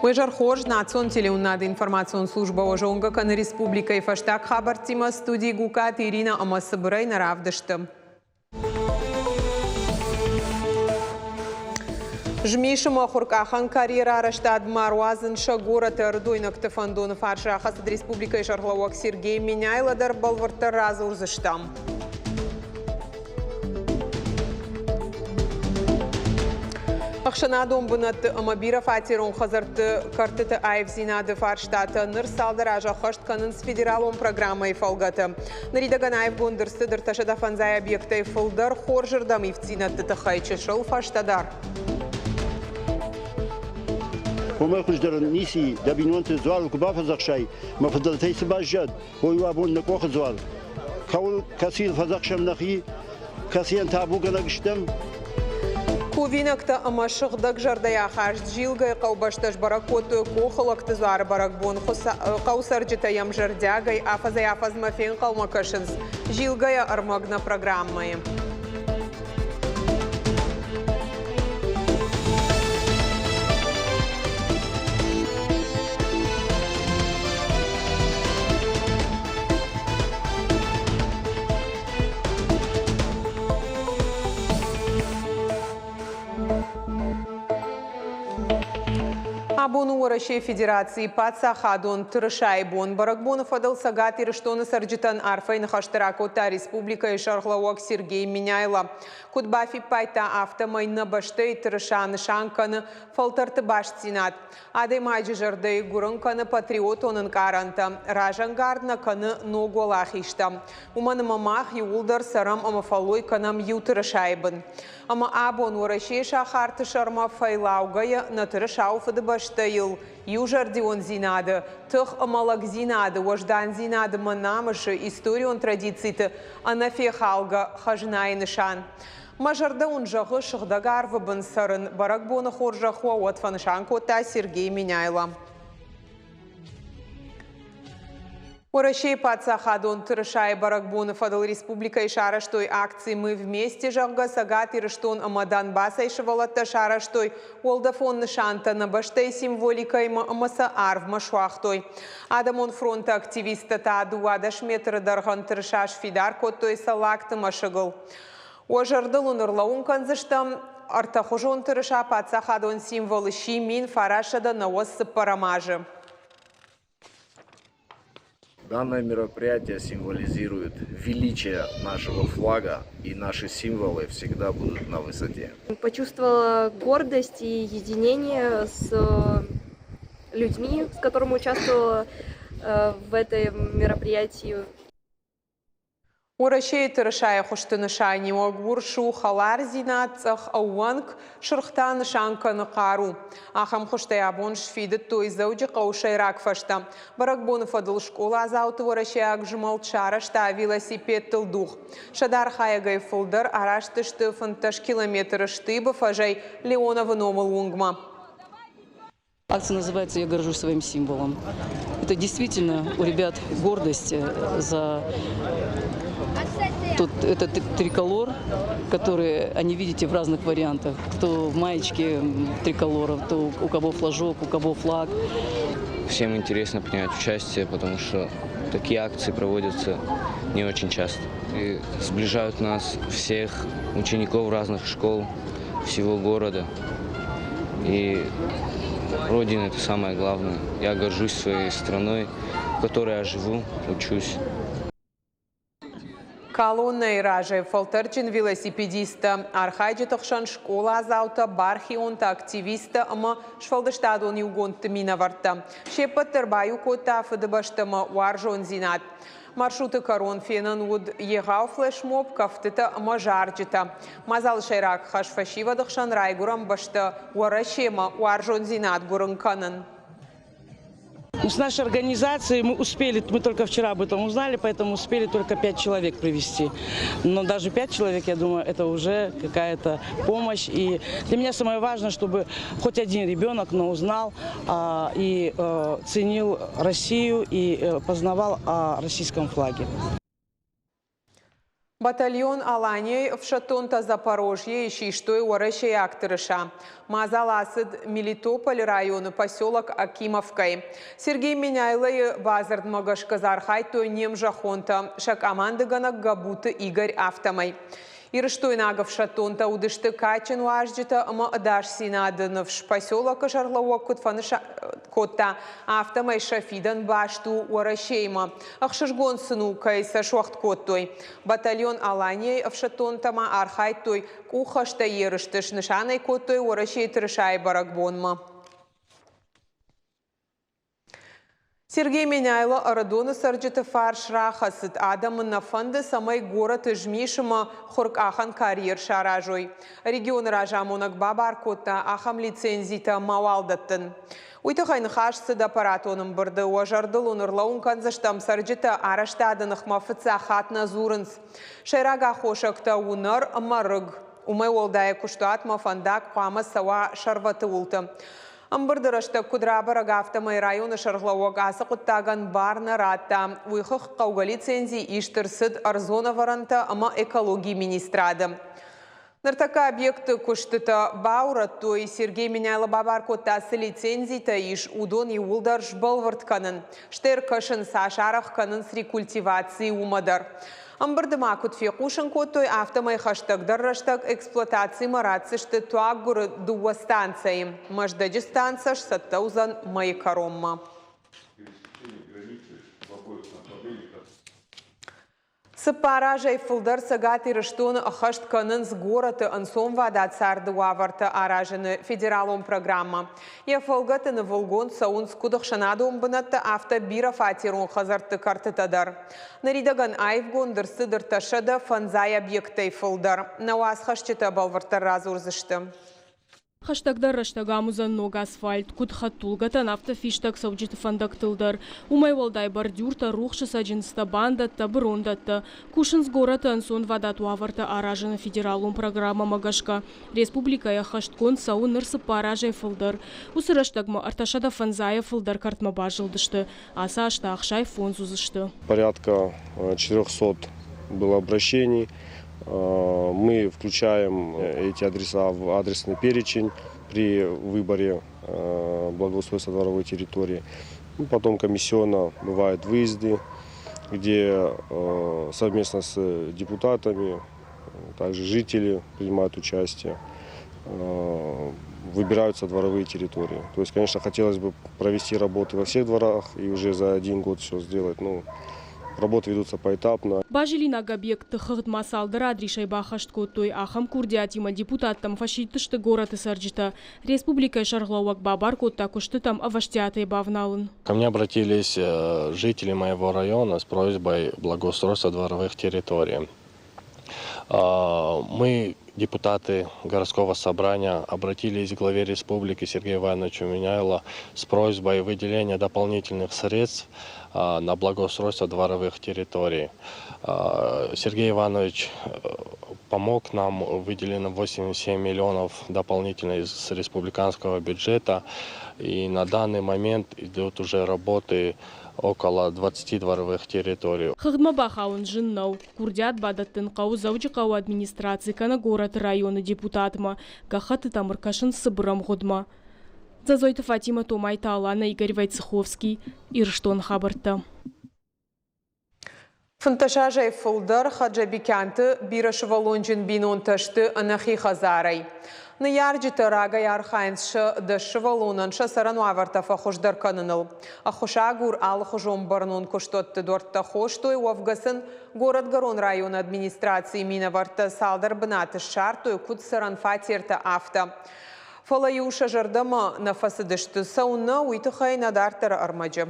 Уе зӕр хорз, национ телеуынынады информацион службӕ уӕ зонгӕ кӕны республикӕйы фӕстаг хабӕрттимӕ студийы Гукаты Иринӕ ӕмӕ цыбырӕй нӕ равдысты. Змисы мӕхуыркъахӕн карьеры арӕзтадмӕ ӕруадзын сӕ горӕты ӕрыдойнӕгты фӕндоны фарс рахӕцыд республикӕйы сӕргълӕууӕг Сергей Меняйло дӕр бӕлвырддӕр радзурдзыстӕм. Ӕхсӕнадон бынӕтты ӕмӕ бирӕфатерон хӕдзӕртты кӕртыты аивдзинады фарстатӕ ныр цалдӕр азы ӕххӕст кӕнынц федералон программӕйы фӕлгӕты. Ныридӕгӕн аивгонд ӕрцыд 305 объектӕй фылдӕр хорзырдӕм ивддзинӕдты тыххӕй чысыл фӕстӕдӕр. Уымӕй хуыздӕр ницы и, дӕ бинонты дзуарыл куы бафӕдзӕхсай, мӕ фыдӕлтӕй цы баззад, уый у абон нӕ къохы дзуар. Кӕуыл, кӕцыйыл фӕдзӕхсӕм нӕхи, кӕцыйӕн табугӕнӕг стӕм. Кувинӕгтӕ ӕмӕ сыгъдӕг зӕрдӕйы ахаст Зилгӕйы хъӕубӕстӕ сбӕрӕг кодтой Хохылӕгты дзуары бӕрӕгбон. Хъӕуы цӕрджытӕ йӕм зӕрдиагӕй афӕдзӕй-афӕдзмӕ фенхъӕлмӕ кӕсынц. Зилгӕйӕ ӕрмӕг нӕ программӕйы. Абон у Уӕрӕсейы Федерацийы паддзахадон тырысайы бон. Бӕрӕгбоны фӕдыл Цӕгат Ирыстоны цӕрджытӕн арфӕйы ныхӕстӕ ракодта республикӕйы сӕргълӕууӕг Сергей Меняйло. Куыд бафиппайдта, афтӕмӕй нӕ бӕстӕйы тырыса нысан кӕны фӕлтӕрты бастдзинад. Адӕймаджы зӕрдӕйы гуырын кӕны патриотон ӕнкъарӕнтӕ, разӕнгард нӕ кӕны ног уӕлахизтӕм. Уымӕн ӕмӕ мах иууылдӕр цӕрӕм ӕмӕ фӕллой кӕнӕм иу тырысайы бын. Ӕмӕ абон Уӕрӕсейы сахарты сӕрмӕ фӕйлаугӕйӕ нӕ тырыса у Фыдыбӕстӕйыл иузӕрдиондзинады, тых ӕмӕ лӕгдзинады, уӕздандзинады ӕмӕ намысы, историон традициты ӕнӕфехалгӕ хӕзнайы нысан. Мӕ зӕрдӕ уын зӕгъы сыгъдӕг арвы бын цӕрын, бӕрӕгбоны хорзӕх уӕ уӕд, фӕнысан кодта Сергей Меняйло. Уӕрӕсейы паддзахадон тырысайы бӕрӕгбоны фӕдыл республикӕйы сарӕзтой акци «Мы вместе», зӕгъгӕ, Цӕгат Ирыстон ӕмӕ Донбассӕй сывӕллӕттӕ сарӕзтой уӕлдӕфон нысантӕ нӕ бӕстӕйы символикӕимӕ ӕмӕ сӕ арвмӕ суагътой. Адӕмон фронты активисттӕ та 12 метры дӕргъӕн тырыса сфидар кодтой Цӕллагты мӕсыгыл. Уӕ зӕрдыл уын ӕрлӕууын кӕндзыстӕм, ӕртӕхуызон тырыса паддзахадон символ сси 1994 азы. Данное мероприятие символизирует величие нашего флага, и наши символы всегда будут на высоте. Почувствовала гордость и единение с людьми, с которыми участвовала в этом мероприятии. Уӕрӕсейы тырысайы хуызты нысаниуӕг урс у хӕлардзинад, цъӕх ӕууӕнк, сырх та нысан кӕны хъару. Ахӕм хуызтӕй абон сфидыдтой Дзӕуджыхъӕуы сӕйраг фӕзтӕ. Бӕрӕгбоны фӕдыл скъоладзауты уӕрӕсейаг змӕлд сарӕзта велосипедтыл дугъ. Сӕдӕ архайӕгӕй фылдӕр араст сты 15 километры Штыбы фӕзӕй Леоновы номыл уынгмӕ. Акция называется «Я горжусь своим символом». Это действительно у ребят гордость за тот, этот триколор, который они видите в разных вариантах. Кто в маечке триколоров, то у кого флажок, у кого флаг. Всем интересно принять участие, потому что такие акции проводятся не очень часто. И сближают нас всех учеников разных школ всего города. И Родина – это самое главное. Я горжусь своей страной, в которой я живу, учусь. Колоннӕйы разӕй фӕлтӕрджын велосипедисттӕ, архайджыты хсӕн скъоладзаутӕ, бархионтӕ, активисттӕ ӕмӕ сфӕлдыстадон иугондты минӕвӕрттӕ. Се ппӕт дӕр баиу кодта Фыдыбӕстӕмӕ уарзондзинад. Маршруты кӕрон фенӕн уыд егъау флешмоб, кӕфтытӕ ӕмӕ зарджытӕ. Мадзалы сӕйраг хӕс фӕсивӕды хсӕн райгуырӕн бӕстӕ Уӕрӕсемӕ уарзондзинад гуырын кӕнын. С нашей организацией мы успели, мы только вчера об этом узнали, поэтому успели только 5 человек привести. Но даже 5 человек, я думаю, это уже какая-то помощь. И для меня самое важное, чтобы хоть один ребенок, но узнал и ценил Россию и познавал о российском флаге. Батальон Алания-йы ӕфсӕддонтӕ Запорожьейы систой уӕрӕсейаг тырыса. Мадзал ацыд Мелитополы районы поселок Акимовкӕйы. Сергей Меняйлойы бадзырдмӕ гӕсгӕ дзы архайдтой не мзӕххонтӕ, сӕ къамандыгӕнӕг Габуты Игорь, афтӕмӕй. Ирыстойнаг ӕфсӕддонтӕ уыдысты кадджын уазджытӕ ӕмӕ ӕдасдзинады ныфс. Поселокы сӕргълӕууӕг куыд фӕнысан кодта, афтӕмӕй сӕ фидӕн баст у Уӕрӕсеимӕ. Ӕхсызгон сын у, кӕй сӕ суӕгъд кодтой. Батальон Алания-йы ӕфсӕддонтӕ ма архайдтой къуххӕстӕй ерысты, снысан ӕй кодтой Уӕрӕсейы тырысайы бӕрӕгбонмӕ. Сергей Меняйло Ӕрыдоны цӕрджыты фарс рахӕцыд. Адӕмы нӕ фӕнды, цӕмӕй горӕты змисымӕ хуыркъахӕн карьер саразой. Регионы разамонӕг бабар кодта ахӕм лицензитӕ мауал дӕттын. Уый тыххӕй ныхас цыд аппаратон ӕмбырды. Уӕ зӕрдыл уын ӕрлӕууын кӕндзыстӕм, цӕрджытӕ арӕзтады ныхмӕ фыццаг хатт нӕ дзурынц. Сӕйраг аххосӕгтӕ уынӕр ӕмӕ рыг. Уымӕй уӕлдай куыстуатмӕ фӕндаг хъуамӕ цӕуа сӕрвӕты уылты. Ӕмбырды рӕстӕг куыд рабӕрӕг, афтӕмӕй районы сӕргълӕууӕг ацы хъуыддагӕн бар нӕ радта. Уый хыгъд хъӕугӕ лицензи ист ӕрцыд ӕрдзон ӕвӕрӕнтӕ ӕмӕ экологийы министрады. Ныртӕккӕ объекты куыстытӕ баурӕдтой. Сергей Меняйло бабар кодта, цы лицензитӕ ис, уыдон иууылдӕр сбӕлвырд кӕнын. Стӕй ӕркӕсын, цас арӕх кӕнынц рекультиваци, уымӕ дӕр. Ӕмбырды ма куыд фехъусын кодтой, афтӕмӕй хӕстӕгдӕр рӕстӕг эксплуатацимӕ ратдзысты туаггуыры дыууӕ станцӕйы. Мӕздӕджы станцӕ сцӕттӕ уыдзӕн мӕйы кӕронмӕ. Цыппар азӕй фылдӕр Цӕгат Ирыстоны ӕххӕст кӕнынц горӕты ӕнцонвадат царды уавӕртӕ аразыны федералон программӕ. Йӕ фӕлгӕты нывылгонд цӕуынц куыд ӕхсӕнадон бынӕттӕ, афтӕ бирӕфатерон хӕдзӕртты кӕртытӕ дӕр. Ныридӕгӕн аивгонд ӕрцыд 350 объектӕй фылдӕр. Нӕ уацхӕсджытӕ бӕлвырддӕр радзурдзысты. Хӕстӕгдӕр рӕстӕг ам уыдзӕн ног асфальт, куыд хӕдтулгӕтӕн, афтӕ фистӕг цӕуджыты фӕндӕгтыл дӕр. Уымӕй уӕлдай бордюртӕ, рухсы цӕджындзтӕ, бандӕттӕ, бырондӕттӕ. Кусынц горӕты ӕнцонвадат уавӕртӕ аразыны федералон программӕмӕ гӕсгӕ. Республикӕйы ӕххӕстгонд цӕуы ныр цыппар азӕй фылдӕр. Уыцы рӕстӕгмӕ 350-ӕй фылдӕр кӕртмӕ базылдысты. Ацы аз та 65 уыдзысты. Порядка 400 было обращений. Мы включаем эти адреса в адресный перечень при выборе благоустройства дворовой территории. Ну, потом комиссионно бывают выезды, где совместно с депутатами, также жители принимают участие, выбираются дворовые территории. То есть, конечно, хотелось бы провести работы во всех дворах и уже за один год все сделать. Ну, работы ведутся поэтапно. Базилинаг объектты хыгъдмӕ цалдӕр адрисӕй баххӕст кодтой. Ахӕм курдиатимӕ депутаттӕм фӕсидтысты горӕты цӕрджытӕ. Республикӕйы сӕргълӕууӕг бабар кодта куыстытӕм ӕвӕстиатӕй бавналын. Ко мне обратились жители моего района с просьбой благоустройства дворовых территорий. Мы, депутаты городского собрания, обратились к главе республики Сергею Ивановичу Меняйло с просьбой выделения дополнительных средств на благоустройство дворовых территорий. Сергей Иванович помог нам, выделено 87 миллионов дополнительно из республиканского бюджета. И на данный момент идут уже работы около 20 дворовых территорий. Хыгъдмӕ бахауын зын нӕу. Курдиат бадӕттын хъӕуы Дзӕуджыхъӕуы администраци кӕнӕ горӕты районы депутатмӕ. Гӕххӕттытӕм ӕркӕсынц цыбыр ӕмгъуыдмӕ. Дзӕдзойты Фатимӕ, Томайты Аланӕ, Игорь Войцеховский, Ирыстоны хабӕрттӕ. 15 азӕй фылдӕр Хаджабикянты бирӕсывӕллонджын бинонтӕ сты ӕнӕхи хӕдзарӕй. Ныййарджытӕ рагӕй архайынц сӕ дӕс сывӕллонӕн сӕ цӕрӕн уавӕртӕ фӕхуыздӕр кӕныныл. Ӕххуысагур алыхуызон бӕрнон куыстуӕтты дуӕрттӕ хостой, уӕвгӕ сын Горӕтгӕрон районы администрацийы минӕвӕрттӕ цалдӕр бынаты ссардтой, куыд цӕрӕн фатертӕ, афтӕ. Фӕлӕ-иу сӕ зӕрдӕмӕ нӕ фӕцыдысты. Цӕуыннӕ, уый тыххӕй нӕ дарддӕры ӕрмӕджы.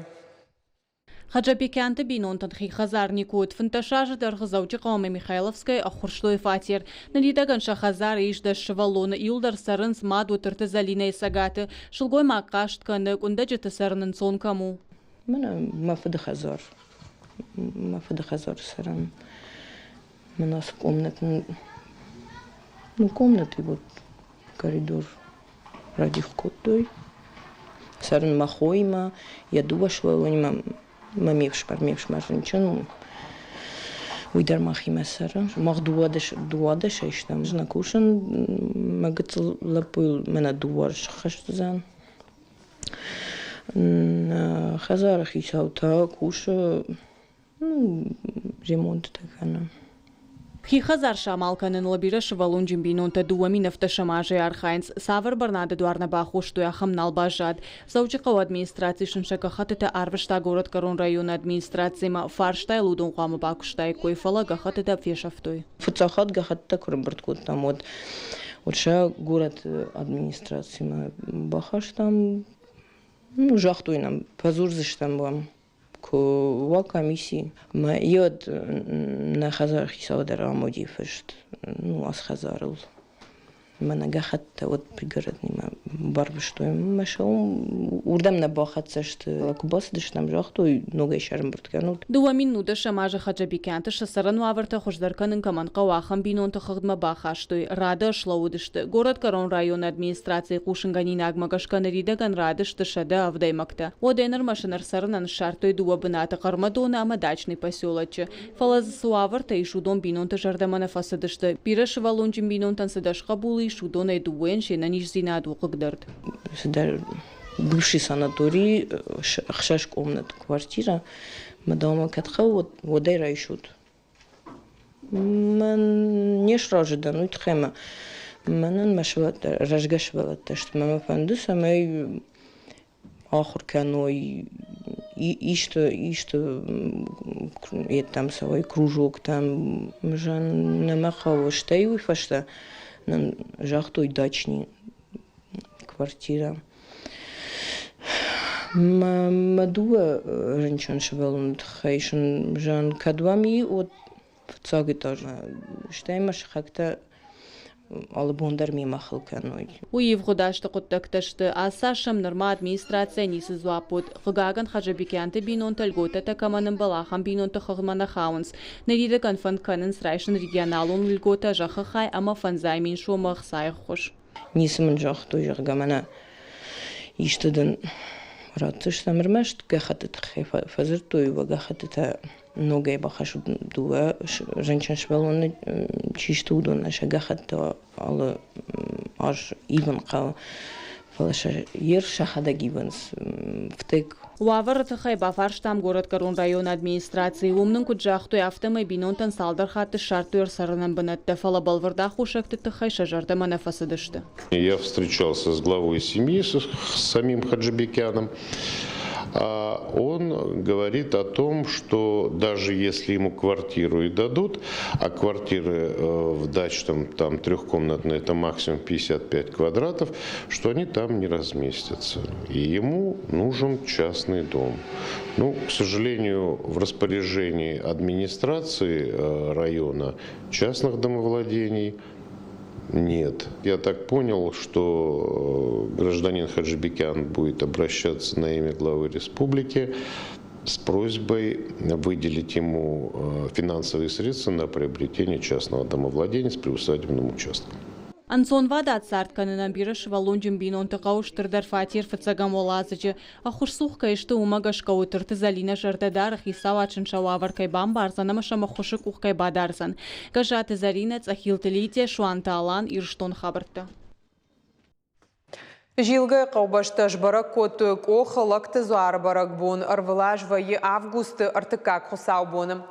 Хаджабекянты бинонтӕн хи хӕдзар никуы уыд. 15 азы дӕргъы Дзӕуджыхъӕумӕ Михайловскӕйы ӕххуырстой фатер. Ныридӕгӕн сӕ хӕдзары ис дӕс сывӕллоны. Иуылдӕр цӕрынц мад Уытырты Зӕлинӕйы цӕгаты. Сылгоймаг хъаст кӕны, къуындӕджыты цӕрын ӕнцон кӕм у. Мӕнӕ мӕ фыды хӕдзар. Мӕ фыды хӕдзары цӕрӕм. Мӕн ацы комнат, ну, комнаты вот коридор радих кодтой. Цӕрын мӕ хоимӕ, йӕ дыууӕ сывӕллонимӕ, мӕ ме фсымӕр, ме фсымӕр рынчын у. Уый дӕр махимӕ цӕры. Мах дыууадӕсӕй стӕм. Ӕз нӕ кусын, мӕ гыццыл лӕппуйыл мӕнӕ дыууӕ схӕст уыдзӕн. Нӕ хӕдзары хицау та кусы, ну, ремонттӕ кӕны. Хи хӕдзар самал кӕныныл бирӕ сывӕллонджын бинонтӕ 2017 азӕй архайынц. Цавӕр бӕрнады дуар нӕ бахостой, ахӕм нал баззад. Дзӕуджыхъӕуы администраци сын сӕ гӕххӕттытӕ арвыста горӕтгӕрон районы администрацимӕ. Фарстайыл уыдон хъуамӕ бакуыстаиккой, фӕлӕ гӕххӕттытӕ фесӕфтой. Фыццаг хатт гӕххӕттытӕ куы ӕрӕмбырд кодтам, уӕд уӕд сӕ горӕты администрацимӕ бахастам. Ну, загътой нӕм, фӕдзурдзыстӕм уӕм, куы уа комисси. Мӕ йод нӕ хӕдзары хицау дӕр ам уыди фыст, ну, ацы хӕдзарыл. Мӕнӕ гӕххӕттытӕ уӕд пригородныймӕ барвыстой. Мӕ сӕ уырдӕм нӕ бахӕццӕ сты. Куы бацыдыстӕм, загътой, ногӕй сӕрӕмбырд кӕнут. 2019 азы Хаджабекянты сӕ цӕрӕн уавӕртӕ хуыздӕр кӕнын кӕмӕн хъӕуы, ахӕм бинонты хыгъдмӕ бахастой. Рады слӕууыдысты. Горӕтгӕрон районы администрацийы хъусынгӕнинагмӕ гӕсгӕ ныридӕгӕн рады сты 107-ӕгтӕ. Уӕдӕй нырмӕ сын ӕрцӕрынӕн ссардтой дыууӕ бынаты Хъӕрмӕдоны ӕмӕ Дачный поселочы. Фӕлӕ дзы цы уавӕртӕ ис, уыдон бинонты зӕрдӕмӕ нӕ фӕцыдысты. Бирӕ сывӕллонджын бинонтӕн цы 10 хъӕбулы ис, уыдонӕй дыууӕйӕн се нӕниздзинад у хъыгдард. Цыдӕр бывший санаторий ӕхсӕз комнаты квартира. Мӕ дӕумӕ кӕд хъӕуы, уӕд ӕй райсут. Мӕн не сразы дӕн уый тыххӕй ӕмӕ мӕнӕн мӕ сывӕллӕттӕ, рӕзгӕ сывӕллӕттӕ сты. Мӕ мӕ фӕнды, цӕмӕй ахуыр кӕной, исты, исты йедтӕм цӕуой, кружоктӕм. Нӕ мӕ хъӕуы. Стӕй уый фӕстӕ нын загътой дачни квартирӕ. Мӕ, мӕ дыууӕ рынчын сывӕллоны тыххӕй сын зӕгъын, кӕд уӕм и, уӕд фыццаг этажмӕ. Стӕй мӕ сыхӕгтӕ алы бон дӕр мемӕ хыл кӕной. Уый ивгъуыд азты хъуыддӕгтӕ сты. Ацы аз сӕм нырма администрацийӕ ницы дзуапп уыд. Хъыгагӕн, Хаджабекянты бинонтӕ льготӕтӕ кӕмӕн ӕмбӕлы, ахӕм бинонты хыгъдмӕ нӕ хауынц. Ныридӕгӕн фӕнд кӕнынц райсын регионалон льготӕ, зӕххы хай ӕмӕ 500 000 сомы ӕхцайы ӕххуыс. Ницы мын загътой, зӕгъгӕ, мӕнӕ исты дын ратдзыстӕм. Ӕрмӕст гӕххӕтты тыххӕй фӕдзырдтой, уӕ гӕххӕттытӕ ногӕй бахӕссут дыууӕ рынчын сывӕллоны чи сты, уыдонӕн сӕ гӕххӕттӕ алы аз ивын хъӕуы. Фӕлӕ сӕ ер сӕхӕдӕг ивынц ВТЭК. Уавӕры тыххӕй бафарстам горӕтгӕрон районы администрацийы. Уым нын куыд загътой, афтӕмӕй бинонтӕн цалдӕр хатты ссардтой ӕрцӕрынӕн бынӕттӕ, фӕлӕ бӕлвырд аххосӕгты тыххӕй сӕ зӕрдӕмӕ нӕ фӕцыдысты. Я встречался с главой семьи, с самим Хаджибекяном. Он говорит о том, что даже если ему квартиру и дадут, а квартиры в дачном там трехкомнатные это максимум 55 квадратов, что они там не разместятся. И ему нужен частный дом. Ну, к сожалению, в распоряжении администрации района частных домовладений нет. Я так понял, что гражданин Хаджибекян будет обращаться на имя главы республики с просьбой выделить ему финансовые средства на приобретение частного домовладения с приусадебным участком. Ӕнцонвадат цард кӕнынӕн бирӕ сывӕллонджын бинонты хъӕуы стырдӕр фатер фыццӕгӕм уӕладзыджы. Ӕххуысцух кӕй сты, уымӕ гӕсгӕ Уытырты Зӕлинӕ зӕрдӕ дары, хицауад сын сӕ уавӕр кӕй бамбардзӕн ӕмӕ сӕм ӕххуысы къух кӕй бадардзӕн. Гӕззаты Зӕринӕ, Цъӕхилты Лидия, Суанты Алан, Ирыстоны хабӕрттӕ. Зилгӕ хъӕубӕстӕ сбӕрӕг кодтой Къохы Лӕгты дзуары бӕрӕгбон. Ӕрвылаз вӕййы августы ӕртыккаг хуыцаубоны.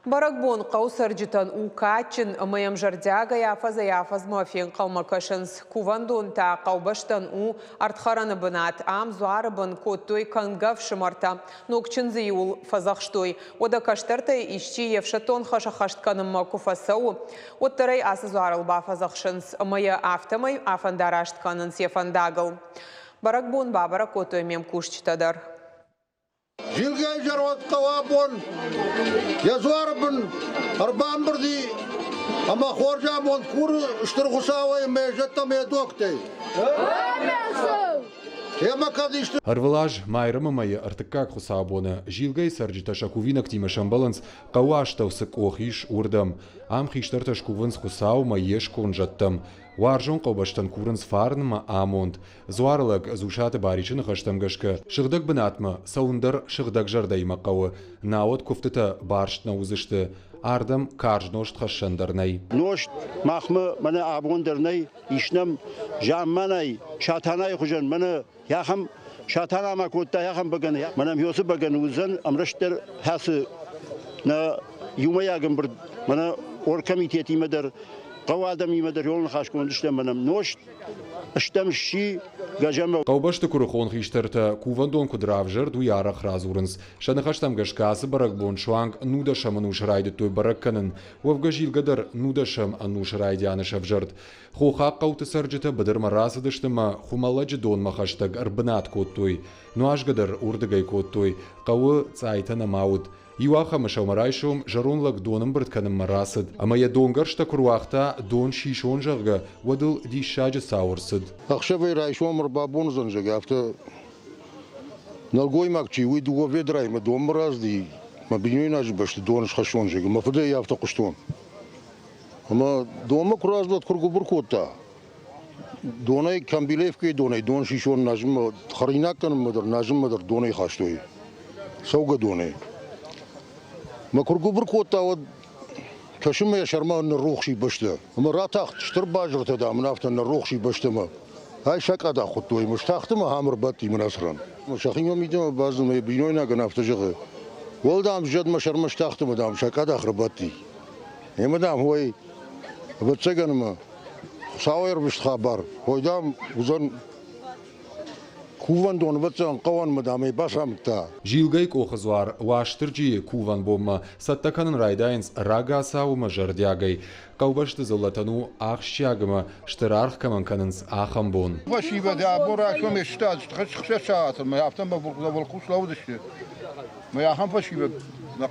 Бӕрӕгбон хъӕу цӕрджытӕн у кадджын ӕмӕ йӕм зӕрдиагӕй афӕдзӕй-афӕдзмӕ фенхъӕлмӕ кӕсынц. Кувӕндон та хъӕубӕстӕн у ӕрдхӕрӕны бынат. Ам дзуары бын кодтой кӕнгӕ ӕфсымӕртӕ. Ног чындзы-иу ыл фӕдзӕхстой. Уӕдӕ кӕстӕртӕй исчи йе фсӕддон хӕс ӕххӕст кӕнынмӕ куы фӕцӕуы, уӕддӕр ӕй ацы дзуарыл бафӕдзӕхсынц ӕмӕ йӕ афтӕмӕй афӕндараст кӕнынц йӕ фӕндагыл. Бӕрӕгбон бабӕрӕг кодтой ме мкусджытӕ дӕр. Зилгӕйы зӕронд хъӕуы абон йӕ дзуары бын ӕрбамбырд и ӕмӕ хорз амонд куры Стыр Хуыцауӕй ӕмӕ йӕ зӕдтӕ ӕмӕ йӕ доктӕй. Ӕрвылаз Майрӕмы мӕйы ӕртыккаг хуыцаубоны Зилгӕйы цӕрджытӕ сӕ кувинӕгтимӕ сӕмбӕлынц хъӕуы астӕу цы къох ис, уырдӕм. Ам хистӕртӕ скувынц Хуыцаумӕ йе сконд зӕдтӕм. Уарзон хъӕубӕстӕн курынц фарн ӕмӕ амонд. Дзуарылӕг Дзусаты Барисы ныхӕстӕм гӕсгӕ, сыгъдӕг бынатмӕ цӕуын дӕр сыгъдӕг зӕрдӕимӕ хъӕуы, науӕд куывтытӕ барст нӕ уыдзысты. Ардӕм карз нозт хӕссӕн дӕр нӕй. Нозт махмӕ мӕнӕ абон дӕр нӕй, ис нӕм замманай Сатанайы хуызӕн, мӕнӕ ахӕм Сатана ма кодта ахӕм бӕгӕны. Мӕнӕ Мхёсы бӕгӕны уыдзӕн ӕмрӕстдӕр хӕцы нӕ иумӕйаг ӕмбырд, мӕнӕ оргкомитетимӕ дӕр, хъӕуы адӕмимӕ дӕр иуыл ныхасгонд стӕм, мӕнӕ нозт стӕм сси гӕзӕмӕ. Хъӕубӕсты куырыхон хистӕртӕ кувӕндон куыд равзӕрд, уый арӕх радзурынц. Сӕ ныхӕстӕм гӕсгӕ ацы бӕрӕгбон суанг нудӕсӕм ӕнусы райдыдтой бӕрӕг кӕнын. Уӕвгӕ зилгӕ дӕр нудӕсӕм ӕнусы райдианы сӕвзӕрд. Хохаг хъӕуты цӕрджытӕ быдырмӕ рацыдысты ӕмӕ Хуымӕллӕджы донмӕ хӕстӕг ӕрбынат кодтой. Нуазгӕ дӕр уырдыгӕй кодтой. Хъӕуы цъайтӕ нӕма уыд. Иуахӕмы сӕумӕрайсом зӕронд лӕг дон ӕмбырд кӕнынмӕ рацыд, ӕмӕ йӕ донгӕрзтӕ куы руагъта, дон сисон, зӕгъгӕ, уӕд ыл диссаджы цау ӕрцыд. Ӕхсӕвӕй райсом ӕрбабон уыдзӕн, зӕгъгӕ, афтӕ нӕлгоймаг чи, уый дыууӕ ведраимӕ донмӕ рацыди, мӕ бинойнаджы бӕсты дон схӕссон, зӕгъгӕ, мӕ фыдӕй афтӕ хъуыстон. Ӕмӕ донмӕ куы раздӕхт, куы ргуыбыр кодта, донӕй, Камбилевкӕйы донӕй дон сисон назынмӕ, хӕринаг кӕнынмӕ дӕр, назынмӕ дӕр донӕй хастой, цӕугӕдонӕй. Мӕ куы ргуыбыр кодта, уӕд кӕсын мӕ йӕ сӕрмӕ ныррухс и бӕстӕ. Ӕмӕ ратахт стыр базыртӕ, дам, ын афтӕ ныррухс и бӕстӕмӕ. Ай сакъадах хуыдтой, ӕмӕ стахт ӕмӕ ахӕм ӕрбадти мын ацы ран. Сӕхимӕ мидӕмӕ бацыд ӕмӕ йӕ бинойнагӕн афтӕ зӕгъы, уӕл, дам, зӕд мӕ сӕрмӕ стахт ӕмӕ, дам, сакъадах ӕрбадти. Ӕмӕ, дам, ой, ӕвӕццӕгӕн ӕмӕ Хуыцауӕй ӕрвыст хабар, ой, дам, уыдзӕн кувӕндон, ӕвӕццӕгӕн, хъӕуӕн ӕмӕ, дам, ӕй бацамыдта. Зилгӕйы къохы дзуар Уастырджийы кувӕн бонмӕ цӕттӕ кӕнын райдайынц рагацау ӕмӕ зӕрдиагӕй. Хъӕубӕсты дзыллӕтӕн у ахсджиаг ӕмӕ стыр аргъ кӕмӕн кӕнынц, ахӕм бон. Фӕсивӕд абон райсом сыстадысты хсӕз сахатмӕ, афтӕ мӕ уӕлхъус лӕууыдысты. Мӕ ахӕм фӕсивӕд нӕ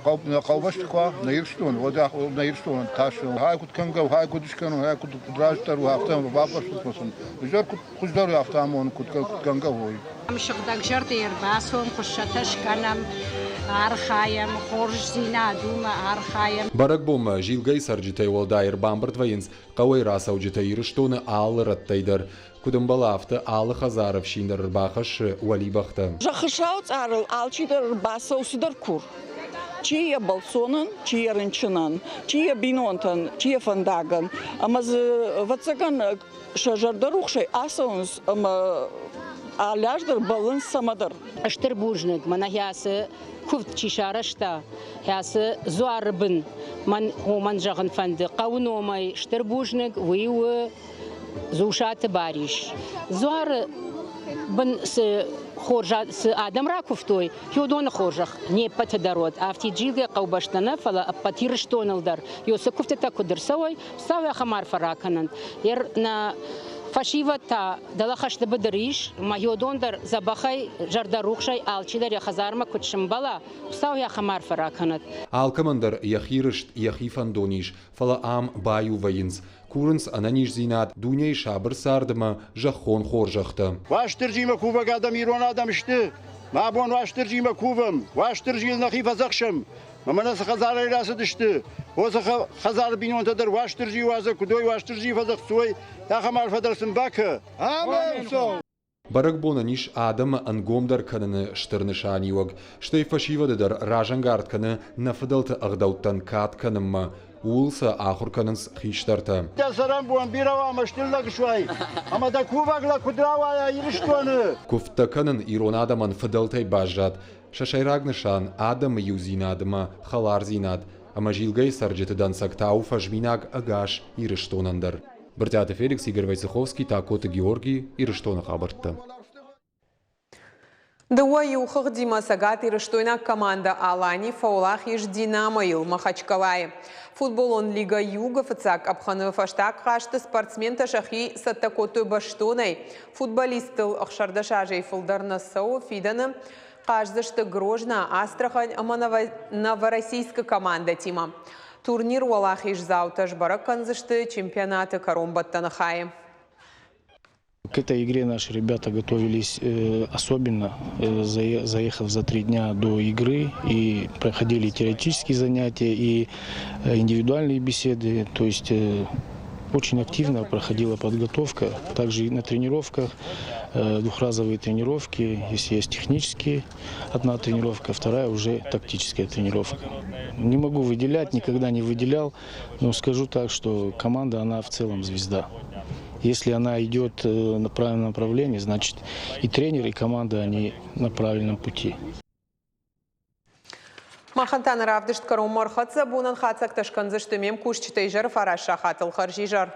хъӕубӕсты куы уа, нӕ Ирыстоны, уӕд нӕ Ирыстонӕн тас у. Хай куыд кӕнгӕ у, хай куыд скӕнон, хай куыд раздӕр у, афтӕ бафӕрсут сын. Изӕр куыд хуыздӕр у, афтӕ амонын, куыд кӕнгӕ у, уый. Сыгъдӕг зӕрдӕ ӕрбацӕуӕм, хуыссӕтӕ скӕнӕм, архайӕм, хорздзинад уымӕ архайӕм. Бӕрӕгбонмӕ Зилгӕйы цӕрджытӕй уӕлдай ӕрбамбырд вӕййынц хъӕуӕй рацӕуджытӕ Ирыстоны алы рӕттӕй дӕр. Куыд ӕмбӕлы, афтӕ алы хӕдзары ӕфсин дӕр ӕрбахӕссы уӕлибӕхтӕ. Зӕххы сау цъарыл алчидӕр ӕрбацӕуы цыдӕр кур. Чи йӕ бӕлццонӕн, чи йӕ рынчынӕн, чи йӕ бинонтӕн, чи йӕ фӕндагӕн. Ӕмӕ дзы, ӕвӕццӕгӕн, сӕ зӕрдӕрухсӕй ацӕуынц ӕмӕ алы аз дӕр бӕллынц цӕмӕдӕр. Стыр бузныг, мӕнӕ ацы куывд чи сарӕзта, ацы дзуары бын мӕн уымӕн зӕгъын фӕнды хъӕуы номӕй стыр бузныг, уый у Дзусаты Барис. Дзуары бын цы хорз цы адӕм ракуывтой, уыдоны хорзӕх не ппӕты дӕр уӕд. Афтид зилгӕ хъӕубӕстӕ нӕ, фӕлӕ ӕппӕт Ирыстоныл дӕр. Ё цы куывдтытӕ куыд ӕрцӕуой, Хуыцау ахӕм арфӕ ракӕнӕнт. Ер нӕ фӕсивӕд та дӕлӕ хӕсты быдыр ис, ӕмӕ уыдон дӕр дзӕбӕхӕй, зӕрдӕрухсӕй алчидӕр йӕ хӕдзармӕ куыд сымбӕла, Хуыцау ахӕм арфӕ ракӕнӕд. Алкӕмӕн дӕр йӕхи рыст, йӕхи фӕндон ис, фӕлӕ ам баиу вӕййынц. Курынц ӕнӕниздзинад, дунейы сабыр цард ӕмӕ зӕххон хорзӕхтӕ. Уастырджимӕ кувӕг адӕм ирон адӕм сты. Мӕ абон Уастырджимӕ кувӕм, Уастырджийыл нӕхи фӕдзӕхсӕм. Ӕмӕ нӕ цы хӕдзарӕй рацыдысты, уыцы хӕдзары бинонтӕ дӕр Уастырджийы уазӕг куыд уой, Уастырджийы фӕдзӕхст уой, ахӕм арфӕ дӕр сын бакӕ. Амин! Бӕрӕгбонӕн ис адӕмы ӕнгомдӕр кӕныны стыр нысаниуӕг, стӕй фӕсивӕды дӕр разӕнгард кӕны нӕ фыдӕлты ӕгъдӕуттӕн кад кӕнынмӕ, ууыл сӕ ахуыр кӕнынц хистӕртӕ. Дӕ цӕрӕнбон бирӕ уа ӕмӕ стыр лӕг суай, ӕмӕ дӕ кувӕг лӕг куыд рауайа Ирыстоны! Куывдтӕ кӕнын ирон адӕмӕн фыдӕлтӕй баззад. Сӕ сӕйраг нысан адӕмы иудзинад ӕмӕ хӕлардзинад, ӕмӕ Зилгӕйы цӕрджыты дӕнцӕг та у фӕзминаг ӕгас Ирыстонӕн дӕр. Брытъиаты Феликс, Игорь Войцеховский, Такоты Георгий, Ирыстоны хабӕрттӕ. Дыууӕ иу хыгъдимӕ цӕгатирыстойнаг командӕ «Алани» фӕуӕлахиз «Динамо-йыл» Махачкалайы. Футболон лигӕ «Юг»-ы фыццаг къӕпхӕны фӕстаг хъазты спортсментӕ сӕхи цӕттӕ кодтой бӕстонӕй. Футболисттыл 16 азӕй фылдӕр нӕ цӕуы фидӕны хъаздзысты Грозна, Астрахань ӕмӕ Новороссийскы командӕтимӕ. Турнир уӕлахиздзаутӕ сбӕрӕг кӕндзысты чемпионаты кӕронбӕттӕны хайы. К этой игре наши ребята готовились особенно, заехав за 3 дня до игры, и проходили теоретические занятия, и индивидуальные беседы. То есть Очень активно проходила подготовка, также и на тренировках, двухразовые тренировки, если есть технические, одна тренировка, вторая уже тактическая тренировка. Не могу выделять, никогда не выделял, но скажу так, что команда, она в целом звезда. Если она идет на правильном направлении, значит и тренер, и команда, они на правильном пути. Махӕн та нӕ равдыст кӕронмӕ ӕрхӕццӕ. Бонӕн хатдзӕгтӕ скӕндзысты ме мкусджытӕ изӕры фараст сахатыл. Хӕрзизӕр!